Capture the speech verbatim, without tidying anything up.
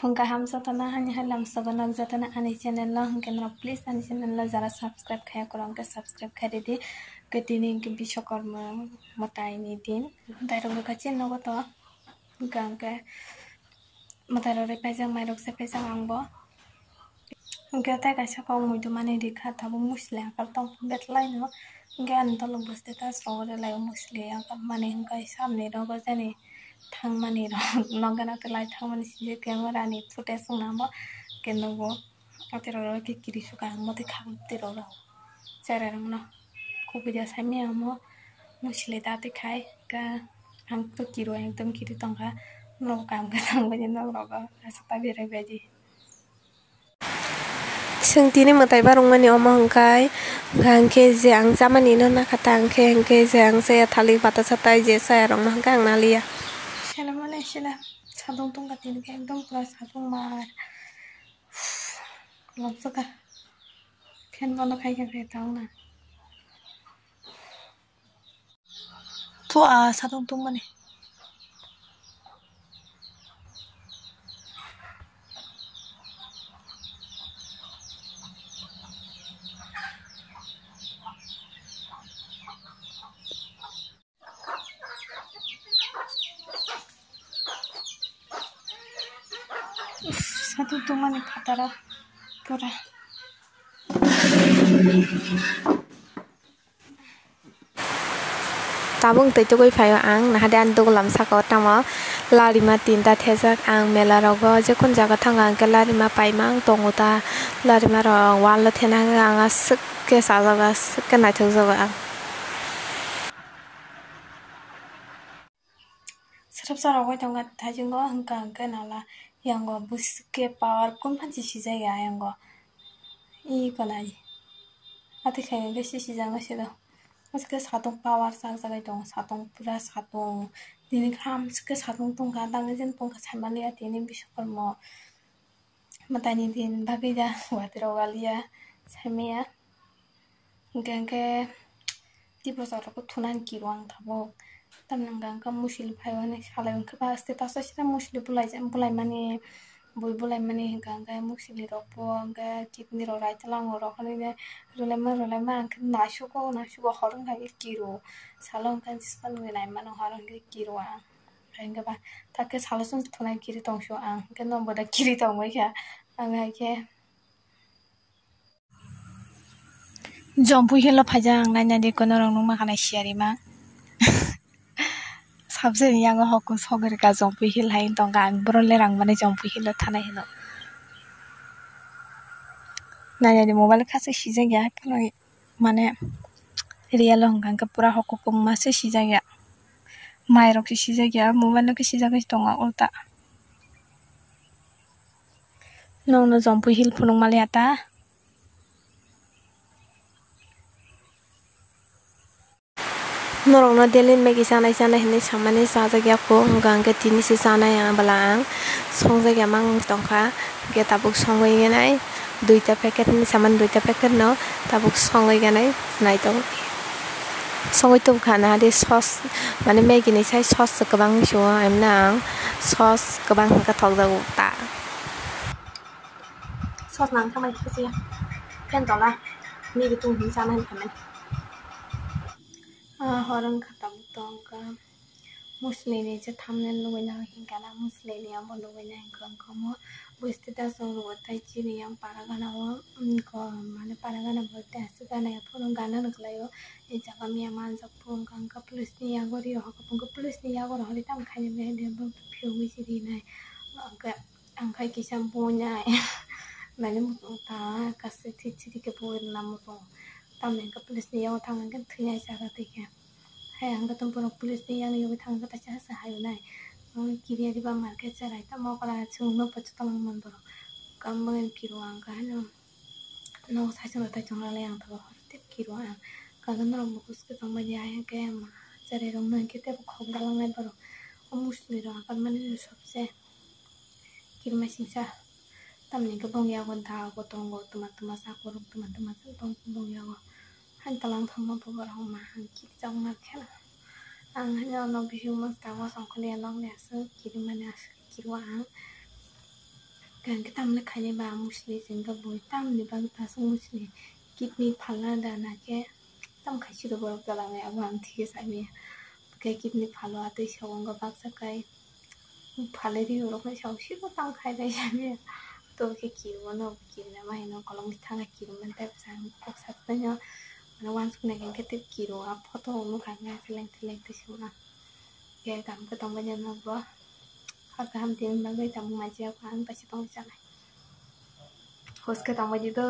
Hwnkha ham jotono hani hai lamsogo nok jotono ani channel no, hwnkhe norok please ani channel no jara subscribe khaya kwrwng khe subscribe khai ridi. Khe tini hwnkhe Biswakarma mwtai ni din. Mwtai rok rwkha chini nogo to. Hwnkha hwnkhe mwtai rok rwi paijak, mai rok se paijak ang bo. Hwnkhe tei kaisa kok muitu mani rikha, tabuk musli akar tong betlai no. Hwnkhe ani tolok bo status rogo rwlai o musli akar mani, hwnkhe samni rogo jani thangmani rok nokgana twlai thangmani sijak khe rani footage wngna bo khe nugo. Aterok rok khe kiri sukha ang motwi khakti rok rok cherai rok no kubui da saimaya omo musli da twi khai ka ang to kiro ekdom kiri tongkha norok kam khe tongbaidi norok aswk ta berai baidi. Chwng tini mwtai barwkmani omo hwnkhe, hwnkha hwnkhe je ang chamani no nakha ta hwnkhe, hwnkhe je ang chaya thalik bata satai je chaya rok no hwnkhe ang naliya. Sela mane sela sadung tongkha tini khe ekdom pura sadung mar. Lobjaka. Fan bono khai khe tong na. Thu a sadung tongmani. Uff, sadung tongmani phataro pura. Tabuk twi tugui phaio ang, nahade ani dugulam saka o tamo larima tinta thejak. Ang mela rogo jekun jaga thango, ang khe larima paima ang tongo ta, larima rok wall o thena ang aswk khe sajak, aswk khe naithok jago ang. Srapsa rogwi tongkha thaichungo, hwnkha hwnkhe nala yango bwswk khe power kung phansi sijak ya yango. Ih, konai. Atwi khai hwnkhe si sijak no siro. Aswk khe satung power chak jagwi tongo, satung pura satung. Tini khe amswk khe satung tongkha, dangwi jen tongkha saimaliya tini Biswakarma mwtaini din bagwi ya watwi rok waliya saimaya. Hwnkhe hwnkhe tei bwsarok khe thunani kiro ang tabuk. Tamni hwnkha hwnkhe musili phaiwi salai hwnkhe ba status o sida musili bulai, bulaimani, bui bulaimani hwnkha hwnkhe musili rok bo hwnkhe chikni rok raitwlang rok hinwi rwlaima rwlaima hwnkhe naisugo naisugo hor wngkha khe kiro. Salo hwnkhe jiskang nwi naimano hor wngkhe kiro ang. Hwnkhe ba takhe salo chwng thunai kiri tongsu ang, hwnkhe no boda kiri tongbaikha. Ang hai khe Jompu Hill o phaijak ang, naina di kono rok nukma khanai siyarima. Sabjani yango hoku sogwi rwkha Jompu Hill hai tongkha, ang boro lerang mani Jompu Hill o thanai hino. Naina di mobile kha se sijak ya, phano mane real o hwnka hwnkhe pura hoku kwbangma se sijak ya. Mai rok se sijak ya, mobile no khe sijagwi tongo ulta. Nokno Jompu Hill phunuk maliya ta. Norokno daily Maggie chanai chanai hinwi samani chajak ya kho, hwnka hwnkhe tini se chanai ya bwla ang, songjak ya mang tongkha, hwnkhe tabuk songwi nai duita packet hinwi samani, duita packet no tabuk songwi nai naitok songwi tubukha, nahadi sauce mane Maggie ni sai sauce kwbang hinwi sugo, emno ang sauce kwbang hwnka thokjago ta. Sauce nang thamai khe se fan tola Maggie tung hinwi chana hinwi phaimani. Ah, hor wngkha tabuk tongkha. Musli ni je thumbnail nugwi na hinkhe na, musli ni abo nugwi na hinkhe wngkha omo. Bo status o rwgo tei chini yang para gana o, wngkha mane para gana bo tei aswk gana ya phuru gana nw kwlai o. E jaga miya manjak phuru wngkha, wngkha police ni yago ri rohor khe, wngkha police ni yago rohor ri tamo khaina maya de bo phiyogwi se rinai. Wngkha ang khai kisa bui nai mane muchung ta kaisa thik thik khe bui rwna muchung. Tamni hwnkhe police ni yago thang hwnkhe thwi nai chara twi khe. Hai ang khe borok police ni yang yogwi thang khe kaisa se hai nai. Kiriya diba market cherai tamo okra chwng no poito tongmani borok. Kamo kiro ang khe haino nogo saichung rwtai chwng rwlai ang tabuk hor tei kiro ang. Kagwi norok bo kuchuk tongmani ayang khe ma cherai rok no hinkhe teibo khok dalak nai borok. O musli rok aphar mani no sobse. Kirima singsa tamni hwnkhe bong yago dago tongo, twma twma chakurok twma twma tong bong yago. Haini tola wng thangma borok ma ang kiri chok ma khe ang haino ano bisi masta o songkhe liya nok liya aswk kirimani aswk kiriwo ang. Khe tamle khainai ba ang musli sengkha bui tamni bagwi tasuk musli kidney phalna da na khe tam khai siro borok jalangwi abo ang thikhe samiya. Khe kidney phalo atwi sa wngkha baksa kai phalwi ri rok no sa siro tam khai bai samiya. To khe kirima no kirina ma hino kolom thana kirima tei bwsang kok sa twi no mane wansuk nai khe tei kiro a photo nukha khe seleng seleng twi sima. Khe tamo khe tongbai jana bo. Hakhe hamtini bagwi tamo maijak ang kaisa tongwi chanai. Hoske tongbai di do.